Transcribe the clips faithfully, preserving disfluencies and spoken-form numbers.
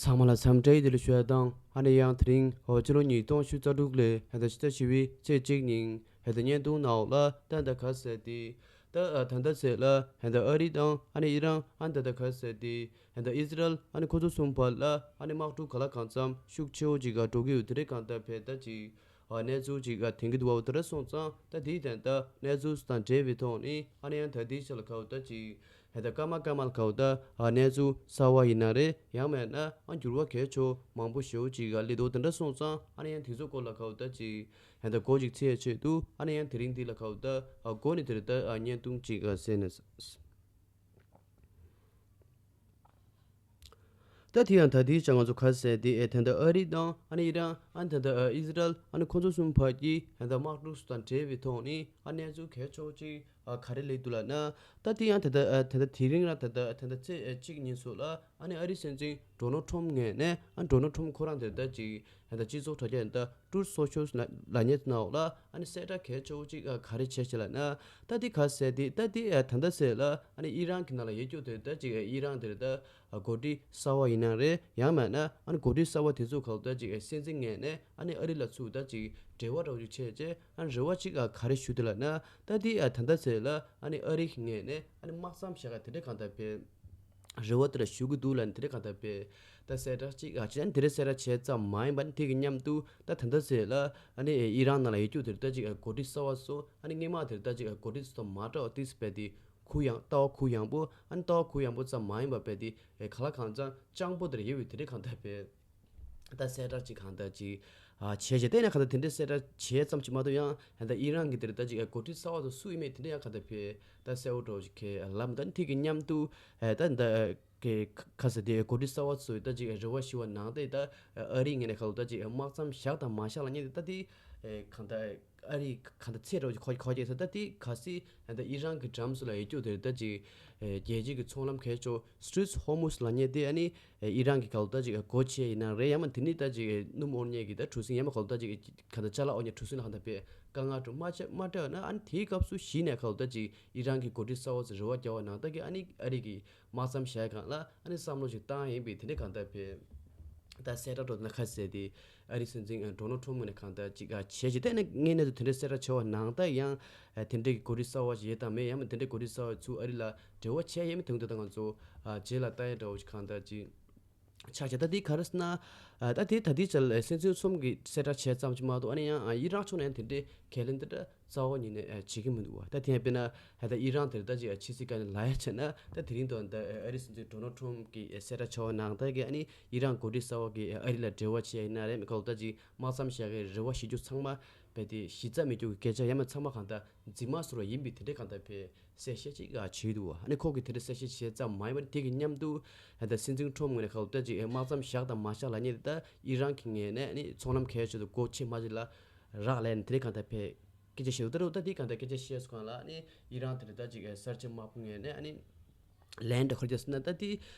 ཚང་མ་ལ་འཚམས་འདྲི་བདེ་ལེགས་ཞུ་ཡ་དང་། ཨ་ནི་ཡང་དེ་རིང་ཕྱི་ལོ་ཉིས་སྟོང་ཉི་ཤུ་རྩ་དྲུག་ལོའི་ཕྱི་ཟླ་བཞི་པའི་ཚེས་གཅིག་ཉིན་བརྙན་ཐུང་ནང་ལ་ད་ལྟ་ག་ཟེར་ཏེ། ད་ད་ལྟ་ཟེར་ལ་ད་ལྟ་ཨ་རི་དང་ཨ་ནི་ཨི་རན། ཨ་ནི་ད་ལྟ་ག་ཟེར་ཏེ་ད་ལྟ་ཨི་ཟི་རལ། ཨ་ནི་ཁོ་ཚོ་གསུམ་བར་ལ་ཨ་ནི་དམག་འཁྲུག་ག་ལ་གང་འཚམ་ཤུགས་ཆེ་བོ་ཅིག་འགྲོ་གི་ཡོད། དེ་རིང་གང་ལྟར་བས་ད་ཅིག་གནས་ཚུལ་ཅིག་ཐོན་གྱི་འདུག་བ། དེ་འདྲ་སོང་ཙང་ད་དེའི་དོན་དག་གནས་ཚུལ་དང་འབྲེལ་བའི་ཐོག་ནས་ཨ་ནི་ཡང་ད་ལྟའི་ཆ་ལ་ག་བ་ད་ཅིག་ད་ལྟ་སྐར་མ་སྐར་མ་ལ་ག་བ་ད་གནས་ཚུལ་གསར་བ་ཡིན་ན་རེད། ཡང་མེད་ན་ཨ་འགྱུར་བ་གལ་ཆེ་མང་པོ་ཞེ་བོ་ཅིག་སླེབས་འདུག་དེ་འདྲ་སོང་ཙང་ཨ་ནི་ཡང་དེ་ཚོ་སྐོར་ལ་ག་བ་ད་ཅིག་ད་ལྟ་སྒོ་ཅིག་ཕྱེ་ཆེད་དུ་ཨ་ནི་ཡང་དེ་རིང་འདི་ལ་ག་བ་ད་སྒོ་ནས་དེ་རེད་ད་བརྙན་ཐུང་ཅིག་གསན་ནས། ད་དེ་ཡང་ད་དེའི་ཆ་ང་ཚོ་ག་ཟེར་དེ་ཨེ་ད་ལྟ་ཨ་རི་དང་ཨ་ནི་ཨི་རན། ཨ་ནི་ད་ལྟ་ཨི་ཟི་རལ། ཨ་ནི་ཁོ་ཚོ་གསུམ་བར་གྱི་ད་ལྟ་དམག་འཁྲུག་དང་འབྲེལ་བའི་ཐོག་ནས་ཨ་གནས་ཚུལ་གལ་ཆེ་བོ་ཅིག་ག་རེ་སླེབས་འདུག་ལབ་ན། ད་དེ་ཡང་ད་ལྟ་ད་ལྟ་དེ་རིང་ར་ད་ལྟ་ད་ལྟ་ཚེས་གཅིག་ཉིན་སོགས་ལ་ཨ་ནི་ཨ་རི་སྲིད་འཛིན་ཌོ་ནལ་ཊམ་ངོས་ནས། ཨ་ཌོ་ནལ་ཊམ་ཁོ་རང་དེ་ལྟ་ཅིག་ད་ལྟ་སྤྱི་ཚོགས་དྲ་རྒྱ་ད་ལྟ་ཊུརུ་སོ་ཤལ་ལབ་མཁན་ནང་ལ་ཨ་ནི་གསལ་བསྒྲགས་གལ་ཆེ་བོ་ཅིག་ག་རེ་བྱས་ཤག་ལབ་ན། ད་དེ་ག་ཟེར་དེ་ད་དེ་ད་ལྟ་ཟེར་ལ་ཨ་ནི་ཨི་རན་གྱི་ནང་ལ་ཡོད་རྒྱུ་དེ་ལྟ་ཅིག་ཨི་རན་དེ་ལྟ་འགོ་ཁྲིད་གསར་བ་ཡིན་ན་རེད། ཡང་མེད་ན་ཨ་ནི་འགོ་ཁྲིད་གསར་བ་དེ་ཚོ་ག་ལྟ་ཅིག་སྲིད་འཛིན་ངོས་ནས་ཨ་ནི་ཨ་རི་ལ་ཚུར་ད་ཅིག་འབྲེལ་བ་འདྲ་བོ་ཅིག་བྱས་རྗེས་ཨ་ནི་རེ་བ་ཅིག་ག་རེ་ཞུ་འདུག་ལབ་ན། ད་དེ་ད་ལྟ་ཟེར་ལ་ཨ་ནི་ཨ་རི་གི་ངོས་ནས་ཨ་ནི་དམག་མཚམས་བཞག་ག་དེ་འདྲ་གང་ལྟར་བས། རེ་བ་དེ་ལ་ཞུ་གི་འདུག་ལབ་ནས་དེ་འདྲ་གང་ལྟར་བས། ད་གསལ་བསྒྲགས་ཅིག་ཨ་ཅི་ཨ་ནི་དེ་འདྲ་གསལ་བསྒྲགས་བྱས་ཙམ་མ་ཡིན་པ་ནི་དེ་གི་མཉམ་དུ་ད་ད་ལྟ་ཟེར་ལ་ཨ་ནི་ཨི་རན་ནང་ལ་ཡོད་རྒྱུ་དེ་ལྟ་ཅིག་འགོ་ཁྲིད་གསར་བ་ཚོ་ཨ་ནི་སྔོན་མ་དེ་ལྟ་ཅིག་འགོ་ཁྲིད་ཚོ་དང་མ་འདྲ་བ་ཏིས་བས་དེ་གུ་ཡངས་ལྟ་བ་གུ་ཡངས་པོ། ཨ་ནི་ལྟ་བ་གུ་ཡངས་པོ་ཙམ་མ་ཡིན་པ་བས་དེ་ག་ལ་གང་འཚམ་སྤྱང་པོ་དེ་ར་ཡོད་པའི་དེ་འདྲ་གང་ལྟར་བས། ད་གསལ་བསྒྲགས་ཅིག་གང་ལྟར་ཅིག་ཨ་བྱས་བྱས་བལྟས་ན་གང་ལྟར་དེ་འདྲའི་གསལ་བསྒྲགས་བྱས་ཙམ་ཅིག་མ་གཏོགས་ཡང་ད་ཨི་རན་གྱི་དེར་ད་ཅིག་འགོ་ཁྲིད་གསར་བ་ཚོ་སུ་ཡིན་མིན་དེ་འདྲ་ཡང་གང་ལྟར་བས་ད་གསལ་བོ་འདྲ་བོ་ཅིག་གས་ལབ་མི་འདུག་དེ་གི་མཉམ་དུ་ཨེ་ད་ད་གི་ག་ཟེར་དེ་འགོ་ཁྲིད་གསར་བ་ཚོས་ད་ཅིག་རེ་བ་ཞུ་བ་ནང་བལྟས་ད་ཨ་རིའི་ངོས་ནས་གང་ལྟར་ད་ཅིག་དམག་མཚམས་བཞག་དང་མ་བཞག་ལབ་མཁན་དེ་ད་དེ་ཨེ་གང་ལྟར་ཨ་རི་གང་ལྟར་ཚད་འདྲ་བོ་ཅིག་ཁོ་ཁོ་སྐྱེས་ས་ད་དེ་གལ་སྲིད་ད་ཨི་རན་གྱི་འགྲམ་ཚོ་ལ་ཡོད་རྒྱུ་དེ་ད་ཅིག་ཨེ་རྒྱལ་སྤྱི་གི་ཚོང་ལམ་གལ་ཆེ་Strait of Hormuz ལབ་མཁན་དེ་ཨ་ནི་ཨི་རན་གྱི་ག་ལ་ད་ཅིག་སྒོ་ཕྱེ་ཡིན་ན་རེད། ཡང་མ་དེ་ནི་ད་ཅིག་སྣུམ་དབོར་མཁན་གྱི་ད་གྲུ་གཟིངས། ཡང་མ་ག་ལ་ད་ཅིག་ག་ད་ཅ་ལག་དབོར་མཁན་གྲུ་གཟིངས་ལ་གང་ལྟར་བས་དཀའ་ངལ་འདྲ་མ་ཆེ་མ་སྤྲད་ན། ཨ་ནི་དེའི་སྐབས་སུ་གཞི་ནས་ག་ལ་ད་ཅིག་ཨི་རན་གྱི་འགོ་ཁྲིད་གསར་བ་ཚོས་རེ་བ་རྒྱག་པ་ནང་ལྟར་གྱི་ཨ་ནི་ཨ་རི་གི་དམག་མཚམས་བཞག་སྒང་ལ་ཨ་ནི་བསམ་བློ་ཞིག་བཏང་ཡིན་པས་དེ་འདྲ་གང་ལྟར་བས། ད་གསལ་བསྒྲགས་འདྲ་ན་ག་ཟེར་དེ་ཨ་རི་སྲིད་འཛིན་ཌོ་ནལ་ཊམ་ངོས་ནས་གང་ལྟར་ཅིག་བྱས་ཤིག་བལྟས་ན་ངའི་གནས་ཚུལ་དེ་འདྲའི་གསལ་བསྒྲགས་བྱས་པ་ནང་ལྟར་ཡང་དེ་འདྲའི་གི་འགོ་ཁྲིད་གསར་བ་ཞིག་ཡོད་དམ་མེད། ཡང་མ་དེ་འདྲའི་འགོ་ཁྲིད་གསར་བ་ཚུར་ཨ་རི་ལ་འབྲེལ་བ་བྱས་ཡོད་མེད་དེ་འདྲ་ད་ང་ཚོ་རྗེས་ལ་ལྟ་ཡ་འདྲ་བོ་ཞིག་གང་ལྟར་ཅིག་ཆགས་ཀྱི། ད་དེ་ག་རེ་ཟེར་ན། ད་དེ་ད་ལྟའི་ཆར་སྲིད་འཛིན་ཚོམ་གྱིས་གསལ་བསྒྲགས་བྱས་ཙམ་ཅིག་མ་གཏོགས་ཨ་ནི་ཡང་ཨི་རན་ཕྱོགས་ནས་ཡང་དེ་འདྲའི་ཁས་ལེན་དེ་འདྲ་རྩ་བ་ཉིད་ནས་བྱེད་ཀྱི་མི་འདུག་བ། ད་དེ་ཡང་དཔེར་ན་ད་ཨི་རན་དེར་ད་ཅིག་ཕྱི་སྲིད་བཀའ་བློན་ལབ་ཡ་བྱས་ན། ད་དེ་རིང་དུ་ད་ཨ་རི་སྲིད་འཛིན་ཌོ་ནལ་ཊམ་གྱིས་གསལ་བསྒྲགས་བྱས་པ་ནང་ལྟར་གྱི་ཨ་ནི་ཨི་རན་འགོ་ཁྲིད་གསར་བ་གྱིས་ཨ་རི་ལ་འབྲེལ་བ་བྱས་ཡིན་ན་རེད། མི་ག་ལ་ད་ཅིག་དམག་མཚམས་བཞག་གི་རེ་བ་ཞུ་རྒྱུ་ཚང་མ་རྦད་དེ་གཞི་རྩ་མེད་རྒྱུ་གི་སྐད་ཆ། ཡང་མ་ཚང་མ་གང་ལྟར་རྫུན་མ་བཟོ་འདྲ་ཡིན་པའི་དེ་འདྲའི་གང་ལྟར་བས་གསལ་བཤད་ཅིག་བྱས་འདུག་བ། ཨ་ནི་ཁོ་གིས་དེ་འདྲ་གསལ་བཤད་བྱས་ཙམ་མ་ཡིན་པར་དེ་གི་མཉམ་དུ་ད་སྲིད་འཛིན་ཊམ་ངོས་ནས་ག་ལ་ད་ཅིག་དམག་མཚམས་བཞག་དང་མ་བཞག་ལབ་མཁན་དེ་ད་ཨི་རན་གྱི་ངོས་ནས་ཨ་ནི་ཚོང་ལམ་གལ་ཆེ་དུ་སྒོ་ཕྱེ་མ་ཅིག་ལ་རག་ལས་ནས་དེ་འདྲའི་གང་ལྟར་བས་སྐད་ཆ་བཤད་འདུག་ད་རུང་ད་དེ་གང་ལྟར་སྐད་ཆ་བཤད་སོང་གང་ལ་ཨ་ནི་ཨི་རན་དེ་འདྲ་ད་ཅིག་གསར་བརྗེ་དམག་དཔུང་ངོས་ནས་ཨ་ནི་ལན་འདྲ་ཁོར་རྒྱག་སྲིད་ན། ད་དེ་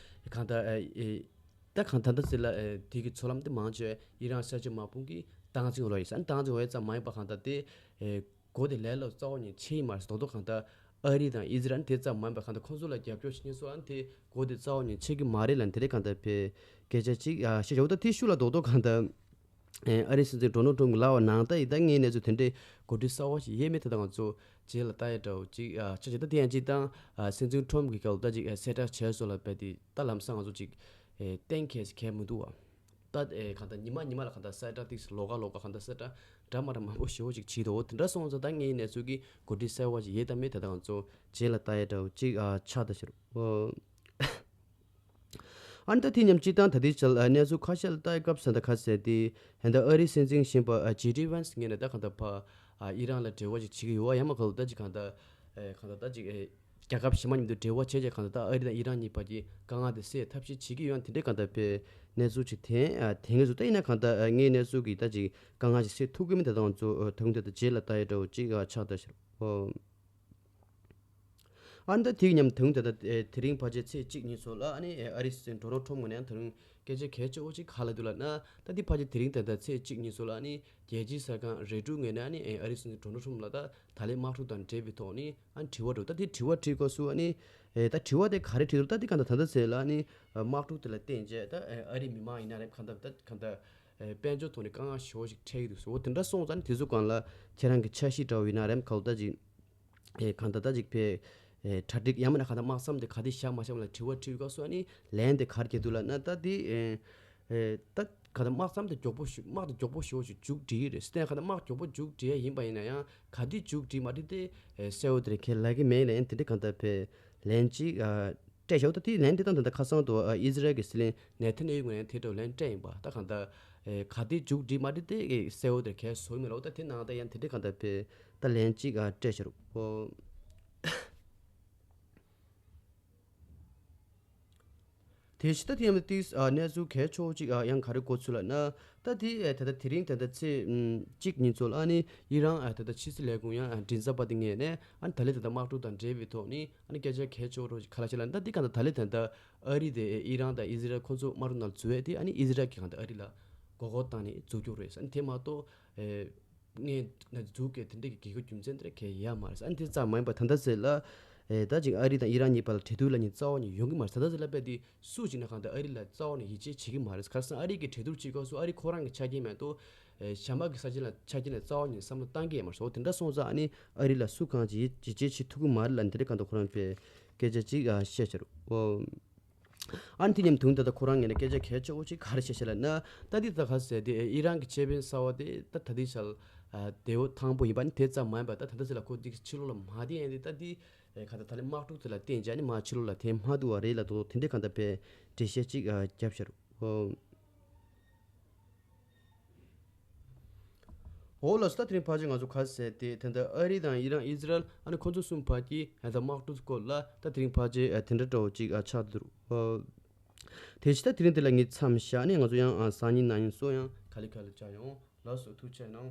གང་ལྟར་ཨེ་ཨེ་ད་གང་ལྟར་ད་ཟེར་ལ་ཨེ་དེ་གི་ཚོང་ལམ་དེ་མང་ཆེ་བས་ཨི་རན་གསར་བརྗེ་དམག་དཔུང་གིས་སྟངས་འཛིན་འོག་ལ་ཡོད་ས། ཨ་ནི་སྟངས་འཛིན་འོག་ཡོད་ཙམ་མ་ཡིན་པ་གང་ལྟར་དེ་ཨེ་སྒོ་དེ་ལས་སླ་པོ་རྩ་བ་ཉིད་ཕྱེ་ཡི་མ་རེད། རྡོག་རྡོག་གང་ལྟར་ཨ་རི་དང་ཨི་ཟི་རལ་དེ་ཙམ་མ་ཡིན་པ་གང་ལྟར་ཁོང་ཚོ་ལ་རྒྱབ་སྐྱོར་བྱེད་མཁན་ཚོ་ཨ་ནི་དེ་སྒོ་དེ་རྩ་བ་ཉིད་ཕྱེ་གི་མ་རེད་ལབ་ནས་དེ་འདྲའི་གང་ལྟར་བས་སྐད་ཆ་ཅིག་ཨ་བཤད་བྱུང་། ད་དེ་ཤུགས་ལ་རྡོག་རྡོག་གང་ལྟར། ཨེ་ཨ་རིའི་སྲིད་འཛིན་ཌོ་ནལ་ཊམ་གྱིས་ལབ་པ་ནང་ལྟར་ཡིན་ད་ངའི་གནས་ཚུལ་དེ་འདྲའི་འགོ་ཁྲིད་གསར་བ་ཞིག་ཡོད་མེད་དེ་ད་ང་ཚོ་རྗེས་ལ་ལྟ་ཡ་འདྲ་བོ་ཅིག་ཨ་ཆགས་ཀྱི། ད་དེ་ཡང་ཅིག་དང་ཨ་སྲིད་འཛིན་ཊམ་གྱིས་ག་ལ་ད་ཅིག་ཨ་གསལ་བསྒྲགས་བྱས་སོང་ལབ་པ་དེ་ད་ལམ་སང་ང་ཚོ་ཅིག་ཨེ་གཏན་འཁེལ་ཞིག་གལ་མི་འདུག་བ། ད་ཨེ་གང་ལྟར་ཉི་མ་ཉི་མ་ལ་གང་ལྟར་གསལ་བསྒྲགས་ཏིག་ལོགས་ཀ་ལོགས་ཀ་གང་ལྟར་གསལ་བསྒྲགས་འདྲ་མ་འདྲ་མང་པོ་ཞེ་པོ་ཅིག་བྱེད་འདུག་དེ་འདྲ་སོང་ཙང་ད་ངའི་གནས་ཚུལ་གྱི་འགོ་ཁྲིད་གསར་བ་ཞིག་ཡོད་དམ་མེད་དེ་ད་ང་ཚོ་རྗེས་ལ་ལྟ་ཡ་འདྲ་བོ་ཅིག་ཨ་ཆགས་ད་ཕྱིར། ཨ་ནི་ད་དེ་མཉམ་སྤྱིར་བཏང་ད་ལྟའི་ཆར་གནས་ཚུལ་ཁ་ཤས་ལ་ལྟ་སྐབས་སུ་ད་ག་ཟེར་ཏེ། ད་ལྟ་ཨ་རིའི་སྲིད་འཛིན་གཞོན་པ་ཇེ་ཌི་ཝན་སི་ངོས་ནས་ད་གང་ལྟར་ཕར་ཨི་རན་ལ་འབྲེལ་བ་ཅིག་བྱེད་ཀྱི་ཡོད་པ། ཡང་མ་གང་ལྟར་ད་ཅིག་གང་ལྟར་གང་ལྟར་ད་ཅིག་རྒྱལ་ཁབ་གཞན་མ་མཉམ་དུ་འབྲེལ་བ་བྱས་རྗེས་གང་ལྟར་ད་ཨ་རི་དང་ཨི་རན་གཉིས་བར་གྱི་དཀའ་ངལ་དེ་སེལ་ཐབས་ཤེས་བྱེད་ཀྱི་ཡོད། དེ་འདྲའི་གང་ལྟར་བའི་གནས་ཚུལ་ཅིག་ཐོན་ཐོན་གྱི་འདུག་ད་ཡིན་ན་གང་ལྟར་ངའི་གནས་ཚུལ་གྱི་ད་ཅིག་དཀའ་ངལ་ཅིག་སེལ་ཐུབ་ཀྱི་མིན་ད་ལྟ་ང་ཚོ་ད་དུང་དེ་ལྟར་རྗེས་ལ་ལྟ་ཡ་འདྲ་བོ་ཅིག་ཆགས་ད་ཕྱིར། ཨ་ནི་ད་དེ་མཉམ་དུ་ད་ལྟ་དེ་རིང་ཕལ་ཆེར་ཚེས་གཅིག་ཉིན་སོགས་ལ་ཨ་ནི་ཨ་རིའི་སྲིད་འཛིན་ཌོ་ནལ་ཊམ་ངོས་ནས་ད་རུང་སྐད་ཆ་གལ་ཆེ་བོ་ཅིག་ག་རེ་ལབ་འདུག་ལབ་ན། ད་དེ་ཕལ་ཆེར་དེ་རིང་ད་ལྟ་ཚེས་གཅིག་ཉིན་སོགས་ལ་ཨ་ནི་རྒྱལ་སྤྱིའི་གསར་ཁང་རེ་ཌིའོ་ངོས་ནས་ཨ་ནི་ཨ་རིའི་སྲིད་འཛིན་ཌོ་ནལ་ཊམ་ལ་ད་ད་ལན་དམག་འཁྲུག་དང་འབྲེལ་བའི་ཐོག་ནས་ཨ་ནི་དྲི་བ་འདྲ་བོ། ད་དེ་དྲི་བ་དྲིས་སྐབས་སུ་ཨ་ནི་ ཨེ་ད་དྲི་བ་དེ་ག་རེ་དྲིས་འདུག་ད་འདི་གང་ལྟར་ད་ལྟ་ཟེར་ལ་ནི་དམག་འཁྲུག་དེ་ལ་བརྟེན་བྱས་ད་ཨ་རིའི་མི་མང་ཡིན་ན་རེད་གང་ལྟར་ད་གང་ལྟར་དཔལ་འབྱོར་ཐོག་ནས་དཀའ་ངལ་ཞེ་པོ་ཞིག་འཕྲད་ཀྱི་འདུག་ཟེར། འོ་དེ་འདྲ་སོང་ཙང་ནི་དེ་ཚོ་སྒང་ལ་ཁྱེད་རང་གི་འཆར་གཞི་འདྲ་བོ་ཡིན་ན་རེད་ག་ལ་ད་ཅིག་ཨེ་གང་ལྟར་ད་ཅིག་ཕེ་ཨེ་གྲ་སྒྲིག་ཡང་མིན་ན་གང་ལྟར་དམག་མཚམས་དེ་ག་དེ་བཞག་མ་བཞག་ལ་དྲི་བ་དྲིས་སྐབས་སུ་ཨ་ནི་ལན་དེ་ག་རེ་རྒྱག་འདུག་ལབ་ན་ད་དེ་ཨེ་ཨེ་ད་གང་ལྟར་དམག་མཚམས་དེ་མགྱོགས་པོ་ཞུ་དམག་དེ་མགྱོགས་པོ་ཞུ་ཞུ་མཇུག་སྒྲིལ་རེད། སྟན་གང་ལྟར་དམག་མགྱོགས་པོ་མཇུག་སྒྲིལ་ཡ་ཡིན་པ་ཡིན་ན་ཡང་ག་དེ་མཇུག་སྒྲིལ་མ་སྒྲིལ་དེ་ཨེ་གསལ་བོ་དེ་རེད། ཁས་ལེན་གི་མེད་ལ་ཡང་དེ་འདྲ་གང་ལྟར་ཕེ་ལན་ཅིག་ཨ་སྤྲད་བཞག་ད་དེ་ལན་དེ་དང་ད་ལྟ་ཁ་སང་དུ་ཨ་ཨི་ཟི་རལ་གྱི་སྲིད་བློན་ནེ་ཐན་ཡ་ཧུ་ངོས་ནས་དེ་འདྲ་ལན་སྤྲད་ཡིན་པ། ད་གང་ལྟར་ཨེ་ག་དེ་མཇུག་སྒྲིལ་མ་སྒྲིལ་དེ་ཨེ་གསལ་བོ་དེ་གས་བཟོ་གི་མེད་ལ། འོ་ད་དེ་ནང་ད་ཡང་དེ་འདྲ་གང་ལྟར་ཕེ་ད་ལན་གཅིག་ཨ་སྤྲད་བཞག་རུ། ཨོ། དེ་ཕྱི་ད་དེ་ཡང་ཏིས་ཨ་གནས་ཚུལ་གལ་ཆེ་བོ་གཅིག་ཨ་ཡང་ག་རེ་གོ་ཚུལ་ལབ་ན། ད་དེ་ཨ་ད་ལྟ་དེ་རིང་ད་ལྟ་ཚེས་ཨམ་གཅིག་ཉིན་ཚོ་ལ་ཨ་ནི་ཨི་རན་ཨ་ད་ལྟ་ཕྱི་སྲིད་ལས་ཁུངས་ཡང་ཨ་མགྲིན་ཚབ་པ་དེ་ངོས་ནས་ཨ་ནི་ད་ལན་ད་ལྟ་དམག་འཁྲུག་དང་འབྲེལ་བའི་ཐོག་ནས་ཨ་ནི་སྐད་ཆ་གལ་ཆེ་བོ་རོ་ཅིག་ག་ལ་ཆེ་ལབ་ན། ད་འདི་གང་ལྟར་ད་ལན་ད་ལྟ་ཨ་རི་དེ་ཨི་རན་དང་ཨི་ཟི་རལ་ཁོ་ཚོ་དམག་འཁྲུག་ནང་འཛུལ་བས་དེ་ཨ་ནི་ཨི་ཟི་རལ་གྱིས་གང་ལྟར་ཨ་རི་ལ་མགོ་སྐོར་བཏང་ནས་འཛུལ་རྒྱུ་རེད། ཨ་ནི་དེ་མ་གཏོགས་ཨེ་ངས་ན་འཛུལ་གི་དེ་འདྲ་གི་གི་གོ་རྒྱུ་མཚན་དེ་འདྲ་གས་ཡོད་མ་རེད། ཨ་ནི་དེ་ཙམ་མ་ཡིན་པར་ད་ལྟ་ཟེར་ལ་ཨེ་ད་ཅིག་ཨ་རི་དང་ཨི་རན་གཉིས་བར་ལ་འབྲེལ་མཐུད་ལབ་མཁན་རྩ་བ་ནས་ཡོང་གི་མ་རེད། ད་ལྟ་ཟེར་ལ་དཔེ་དེ་སུ་ཞིག་ན་གང་ལྟར་ཨ་རི་ལ་རྩ་བ་ནས་ཡིད་ཆེས་བྱེད་ཀྱི་མ་རེད། ཁ་སང་ཨ་རི་གི་གྲོས་བསྡུར་བྱེད་སྐབས་སུ་ཨ་རི་ཁོ་རང་གི་ཆ་རྐྱེན་མ་གཏོགས་ཨེ་གཞན་པ་གི་ས་ཆ་ལ་ཆ་རྐྱེན་ལ་རྩ་བ་ནས་བསམ་བློ་བཏང་གི་ཡོད་མ་རེད། འོ་དེ་འདྲ་སོང་ཙང་ཨ་ནི་ཨ་རི་ལ་སུ་གང་ཅིག་ཡིད་ཡིད་ཆེས་བྱེད་ཐུབ་ཀྱི་མ་རེད་ལབ་འདི་འདྲ་གང་ལྟར་ཁོ་རང་པའི་སྐད་ཆ་ཅིག་ཨ་བཤད་བྱ་རུ། འོ། ཨ་ནི་དེ་མཉམ་དུ་ད་ལྟ་ཁོ་རང་ངོས་ནས་སྐད་ཆ་གལ་ཆེ་བོ་ཅིག་ག་རེ་བཤད་བཤད་ལབ་ན། ད་འདི་ད་ག་ཟེར་དེ་ཨི་རན་གྱི་ཆེད་དཔོན་གསར་བ་དེ་ད་ད་ལྟའི་ཆར་ཨ་དེ་བོ་ཐང་པོ་ཡིན་པ་ནི་དེ་ཙམ་མ་ཡིན་པ། ད་ད་ལྟ་ཟེར་ལ་ཁོ་འདི་ཕྱི་ལོགས་ལ་མ་བསྡད་ཡིན་དེ། ད་འདི་ཨེ་ག་ད་ད་ལན་དམག་འཁྲུག་དེ་ལ་བརྟེན་བྱས་ནི་མ་ཕྱི་ལོགས་ལ་དེ་མ་འདུག་བ་རེད་ལ་དོ་དེ་འདྲའི་གང་ལྟར་པའི་འགྲེལ་བཤད་ཅིག་ཨ་བརྒྱབ་བཞག་རུ། འོ་ལགས་སོ། ད་དེ་རིང་ཕལ་ཆེར་ང་ཚོ་ག་ཟེར་དེ་ད་ལྟ་ཨ་རི་དང་ཨི་རན་ཨི་ཟི་རལ་ཨ་ནི་ཁོ་ཚོ་གསུམ་བར་གྱི་ད་ལྟ་དམག་འཁྲུག་སྐོར་ལ་ད་དེ་རིང་ཕལ་ཆེར་ཨ་དེ་འདྲ་འདྲ་བོ་ཅིག་ཨ་ཆགས་འདུག་ཨ་དེ་ཕྱི་ད་དེ་རིང་དེ་ལ་ངས་མཚམས་བཞག་ནས་ང་ཚོ་ཡང་ཨ་སང་ཉིན་གནངས་ཉིན་སོགས་ཡང་ག་ལེ་ག་ལེ་བཅར་ཡོང་། ལགས་སོ། ཐུགས་རྗེ་གནང་།